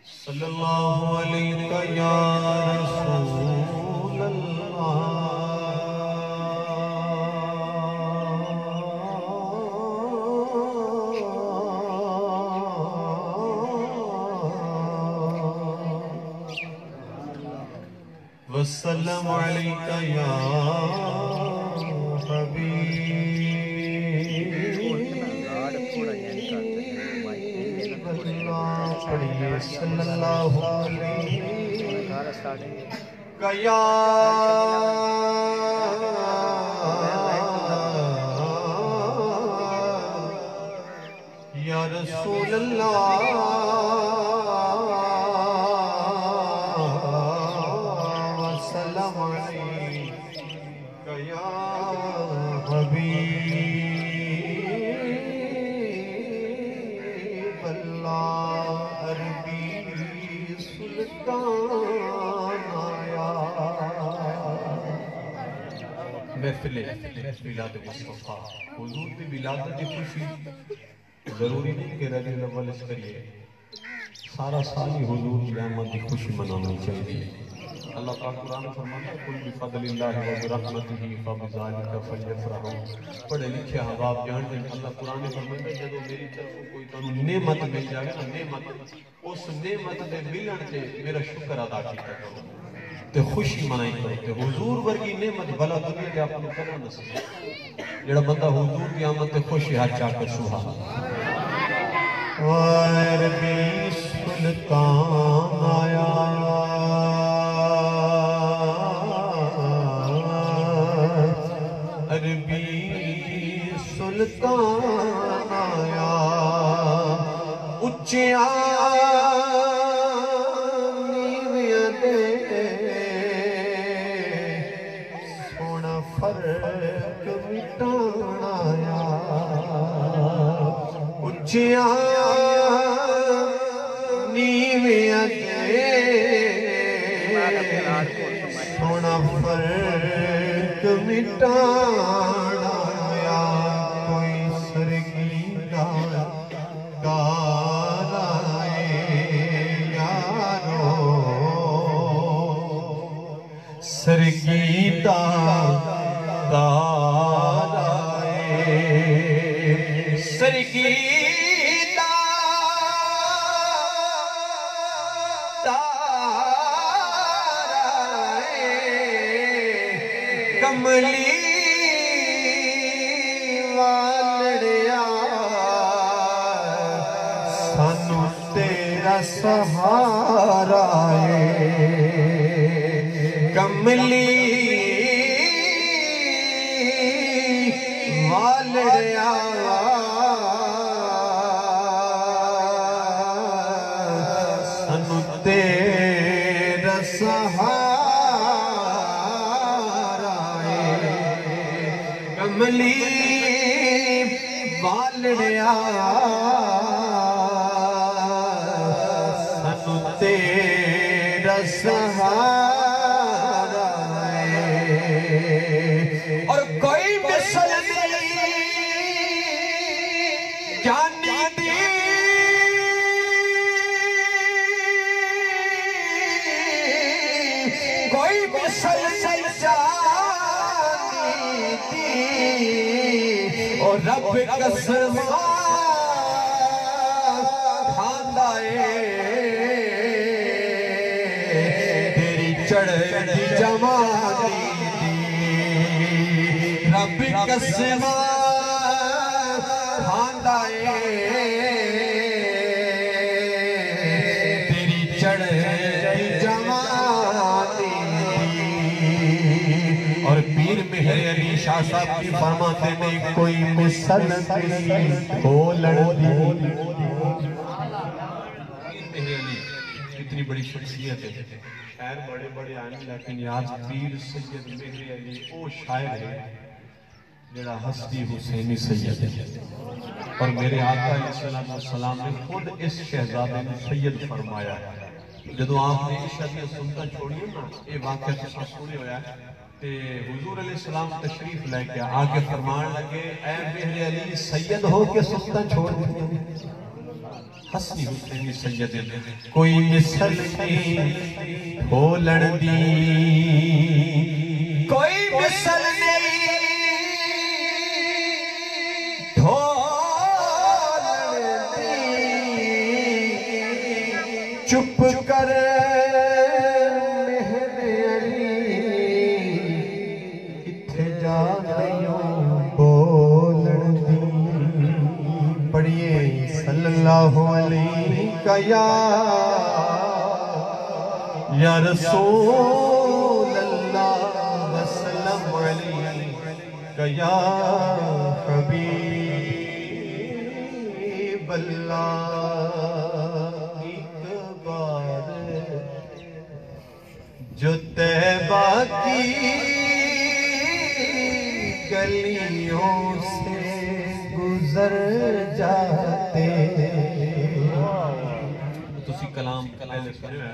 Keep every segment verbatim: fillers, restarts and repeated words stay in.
صلی اللہ علیک یا رسول اللہ۔ وسلم علیک یا حبیب اللہ، پڑھیے صلی اللہ علیک یا یا رسول اللہ، وسلم علیک یا حبیب اللہ۔ عربی سلطان آیا۔ محفل میلاد مصطفیٰ، حضور دی ولادت دی خوشی۔ ضروری نہیں کہ ربیع الاول اچ کریے، سارا سال ہی حضور دی آمد دی خوشی مناوݨی چاہیدی ہے۔ اللہ پاک قرآن فرماندا ہے، "قل بفضل اللہ وبرحمتہ فبذلک فلیفرحوا۔" پڑھے لکھے احباب ڄاݨدن، اللہ قرآن فرماندا ہے، جدوں میری طرفوں کوئی تانوں نعمت مل جاوے نا، نعمت، اس نعمت دے ملݨ تے میرا شکر ادا کیتا کرو۔ تے خوشی منائی کرو۔ تے حضور ورگی نعمت بھلا دنیا تے آپ کوں کݙاں نصیب ہے؟ جیڑھا بندہ حضور دی آمد تے خوش ہے، ہتھ چا کے سبحان اللہ۔ عربی سلطان آیا، عربی سلطان آیا، اچیاں نیویاں دے سوہݨا فرق مٹاوݨ آیا۔ اچیاں نیویاں دے سوہݨا فرق مٹاوݨ آیا۔ کوئی سرگی دا دار آئے یارو، سرگی دا دار آئے، سرگی دا دار آئے، کملی والڑیا، سانوں تیرا سہارا اے۔ کملی والڑیا، سانوں تیرا سہارا اے۔ کملی والڑیا، سانوں تیرا سہارا اے۔ اور کوئی مثل نہیں جانی دی، کوئی مثل نہیں جانی دی، او رب قسم کھاندا اے، تیری چڑھدی جوانی دی، رب قسم کھاندا اے، تیری چڑھدی جوانی دی۔ اور پیر مہر علی شاہ صاحب جی فرماتے نے، کوئی مثل نہیں کھولن دی۔ پیر مہر علی کتنی بڑی شخصیت ہے، شاعر بڑے بڑے آئے، لیکن یار پیر سید مہر علی او شاعر ہے جڑا حسبی حسینی سید ہے۔ اور میرے آقا علیہ الصلوۃ والسلام نے خود اس شہزادے نوں سید فرمایا۔ جدوں آپ نے عشاء دیاں سنتاں چھوڑیاں نا، اے واقعہ تساں سݨے ہویا ہے، تے حضور علیہ السلام تشریف لے کے آ کے فرمان لگے، "اے مہر علی، سید ہو کے سنتاں چھوڑ ݙتیاں؟" حسنی حسینی سید، کوئی مثل نئیں بھولݨ دی، کوئی مثل نئیں بھولݨ دی۔ چپ کر مہر علی، کتھے جا ڳیوں بولݨ دی۔ پڑھیے، صلی اللہ علیک یا، یا رسول اللہ، وسلم علیک یا حبیب اللہ۔ ایک بار جو طیبہ کی گلیوں سے گزر جاتے۔ تسی کلام پہلے سنیا ہے،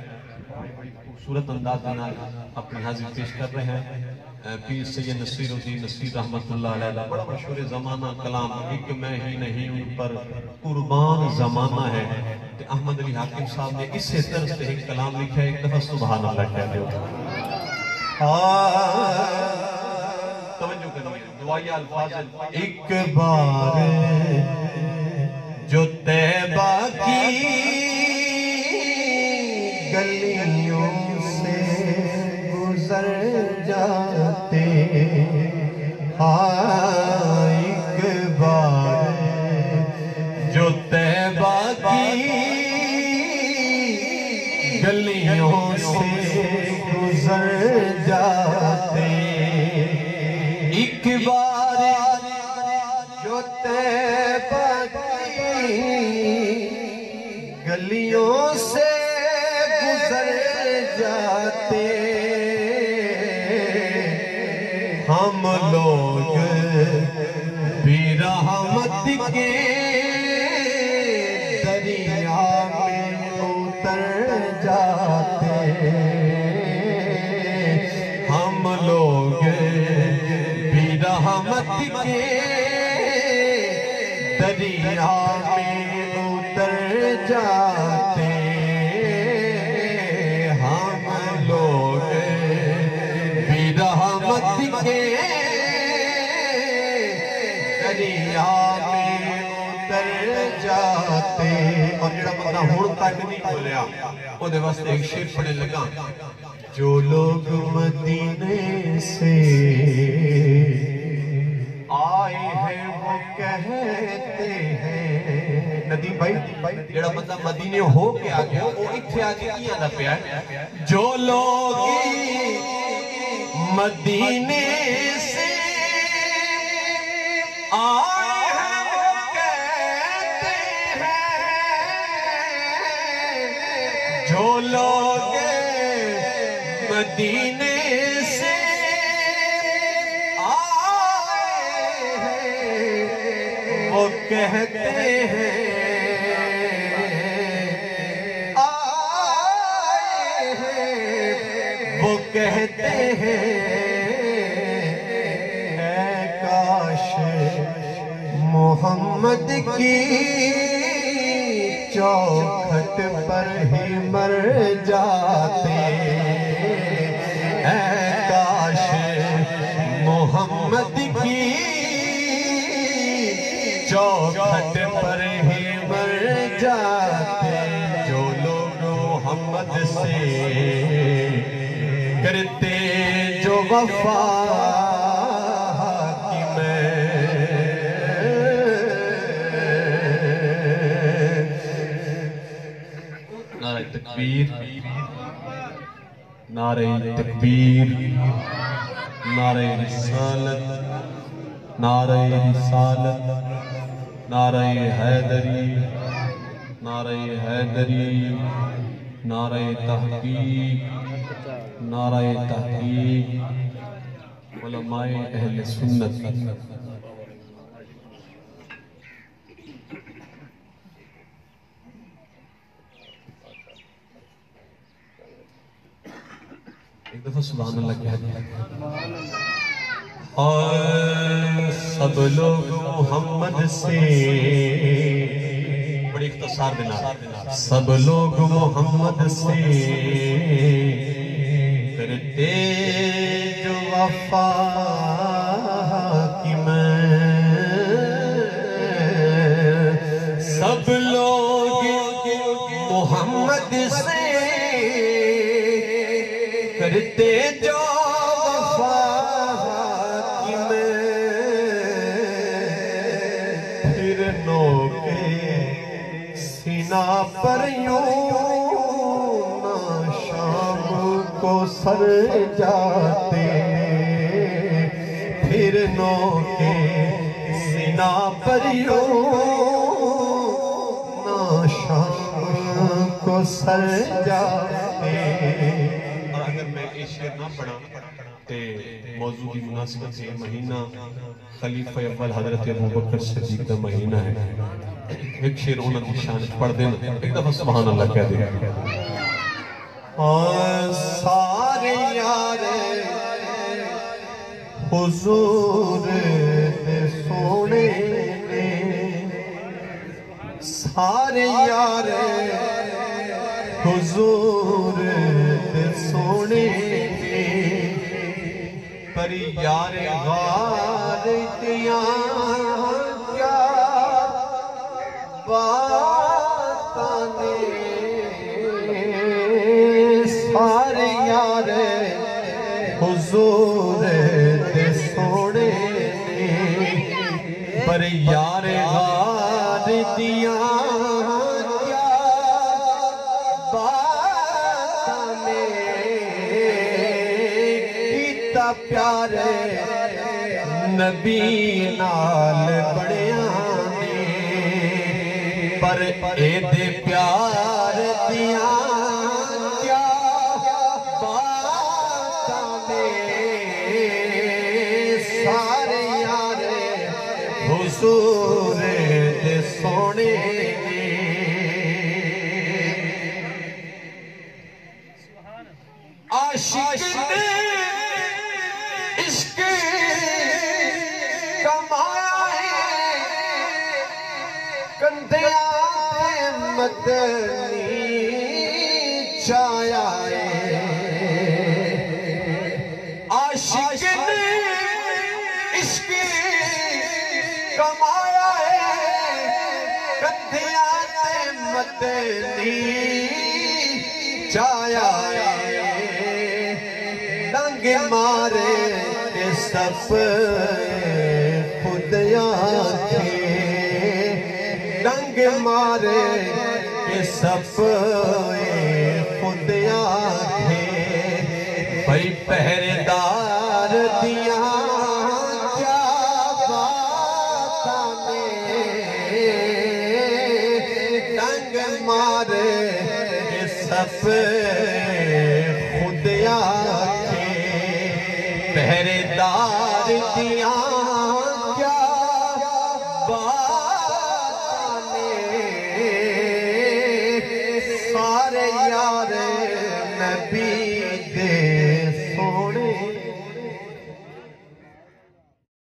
بڑی خوبصورت انداز دے نال اپنی حاضری پیش کر رہے ہیں۔ اے پیر سید نصیر الدین نصیر رحمت اللہ علیہ دا بڑا مشہور زمانہ کلام، ایک میں ہی نہیں ان پر قربان زمانہ ہے۔ تے احمد علی حاکم صاحب نے اسے طرز تے ایک کلام لکھا ہے، ایک دفعہ سبحان اللہ کہہ دیو۔ ہاں، توجہ کرنی ہے، دعائیہ الفاظ ہیں۔ ایک بار جو طیبہ کی گلیوں سے گزر جاتے، ہاں، ایک بار جو طیبہ کی گلیوں سے گزر جاتے، ایک بار جو طیبہ کی گلیوں سے گزر جاتے، ہم لوگ بھی رحمت کے دریا میں اتر جاتے، ہم لوگ بھی رحمت کے دریا میں اتر جاتے، ہم لوگ بھی رحمت کے دریا میں اتر جاتے۔ اور جڑا بندہ ہن تک نہیں بولیا، اودے واسطے ایک شعر پڑھن لگا۔ جو لوگ مدینے سے آئے ہیں وہ کہتے ہیں، ندیم بھائی، جڑا بندہ مدینے ہو کے آ گیا، وہ اتھے آ کے کی آندا پیا ہے؟ جو لوگ مدینے سے آئے ہیں وہ کہتے ہیں، جو لوگ مدینے سے آئے ہیں، وہ کہتے ہیں، آئے ہیں، وہ کہتے ہیں، اے کاش محمد کی چوکھٹ پر ہی مر جاتے، اے کاش محمد کی چوکھٹ پر ہی مر جاتے۔ جو لوگ محمد سے کرتے جو وفا کی میں۔ نعرہ تکبیر، نعرہ تکبیر، نعرہ رسالت، نعرہ رسالت، نعرہ حیدری، نعرہ حیدری، نعرہ تحقیق، نعرہ تحقیق، علماء اہل سنت۔ ایک دفعہ سبحان اللہ کہہ دیں۔ اور سب لوگ محمد سے، اختصار دے نال، سب لوگ محمد سے کرتے جو وفا کی میں، سب لوگ محمد سے کرتے جو وفا کی میں، پھر نوکے سینا پر یوں نہ شام کو سر جاتے، پھر نوکے سینا پر یوں نہ شام کو سر جاتے۔ اور اگر میں یہ شعر نہ پڑھاں تے موضوع دی مناسبت ہے، مہینہ خلیفہ اول حضرت ابوبکر صدیق دا مہینہ ہے۔ ہک شعر انہاں دی شان وچ پڑھ ݙینا، ہک دفعہ سبحان اللہ کہہ ݙے۔ ہاں، سارے یار حضور دے سوہݨے نے، سارے یار حضور دے سوہݨے نے، پر یار غار دیاں کیا باتاں نے، سارے یار حضور دے سوہݨے نے، پر یار غار دیاں کیا باتاں نے، کیتا پیار نبی نال بݨیاں نے، پر ایندے پیار دیاں کیا باتاں نے، سارے یار حضور دے سوہݨے نے۔ عاشق نے عشق کمایا ہے، کندھیاں تے مدنی چایا ہے۔ عاشق نے عشق کمایا ہے، کندھیاں تے مدنی چایا ہے۔ ݙنگ مارے تے سپ خود آکھے، ݙنگ مارے تے سپ خود آکھے، بھئی پہرے دار دیاں کیا باتاں نے، ݙنگ مارے تے سپ خود آکھے، پہرے دار دیاں